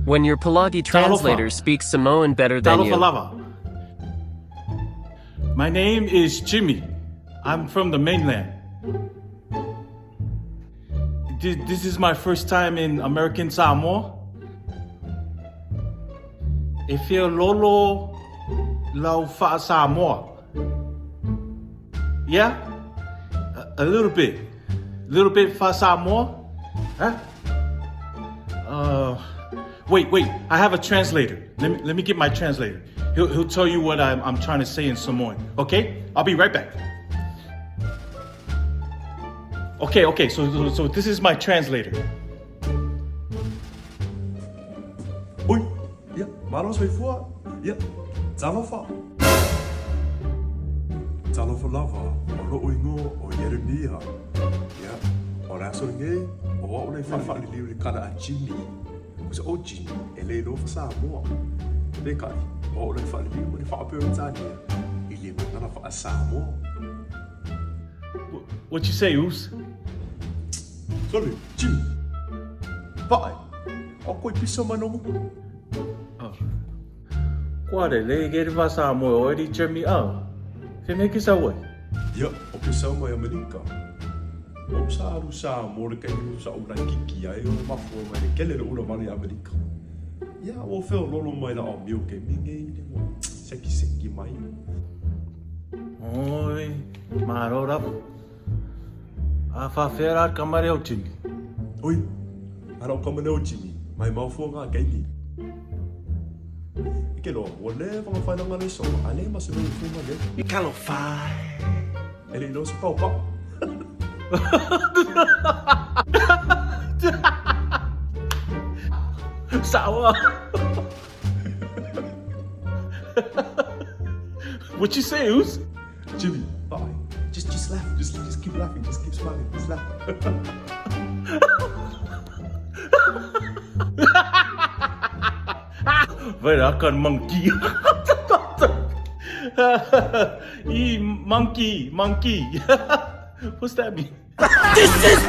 When your Palagi translator speaks Samoan better than you. Talofa lava. My name is Jimmy. I'm from the mainland. This is my first time in American Samoa. E feololo lau faa-Samoa. Yeah? A, a little bit. Little bit faa-Samoa? Huh? Wait, wait. I have a translator. Let me, let me get my translator. He'll, he'll tell you what I'm, I'm trying to say in Samoan. Okay? I'll be right back. Okay, okay. So, so, so this is my translator. Oi, ia, malo soifua, ia, talofa. Talofa lava, o lo'u igoa o Ieremia. Ia, o le aso lenei, o a'u lea e fa'afa'aliliu i le kala a Jimmy. Kusa o Jimmy, e le iloa fa-Samoa. Peka'i, o a'u lea e fa'aliliu ma le fa'aperetania i le gagana fa'a-Samoa. What you say, Oos? Sole, Jimmy! Va'ai, o koe pisa mai no moku. Oh. Kua lelei ke le faa-Samoa o Eddie Jimmy au. Fe mea ke sau ai? Ia, o ke sau mai Amerika. O sa alu Samoa le kaimi o sa ou laikiki ai o mafua mai le kele le ula vale i Amerika. Ia, ua feololo mai la o mio ke minge i le ua sekiseki mai. Oi, malo lava. A faafefea la le kama lea o Jimmy? Oi, a lau kama lea o Jimmy, mai maofua ngā keiki. I ke loa, ua leva nga whailanga le soa, a le ma se mea i fuma le. Talofa e. E le iloa se paopao. Sao What you say, Oos? Jimmy, bye. Just just laugh. Just just keep laughing. Just keep smiling. Just laugh. Vậy là còn monkey. E monkey, monkey. What's that mean? This is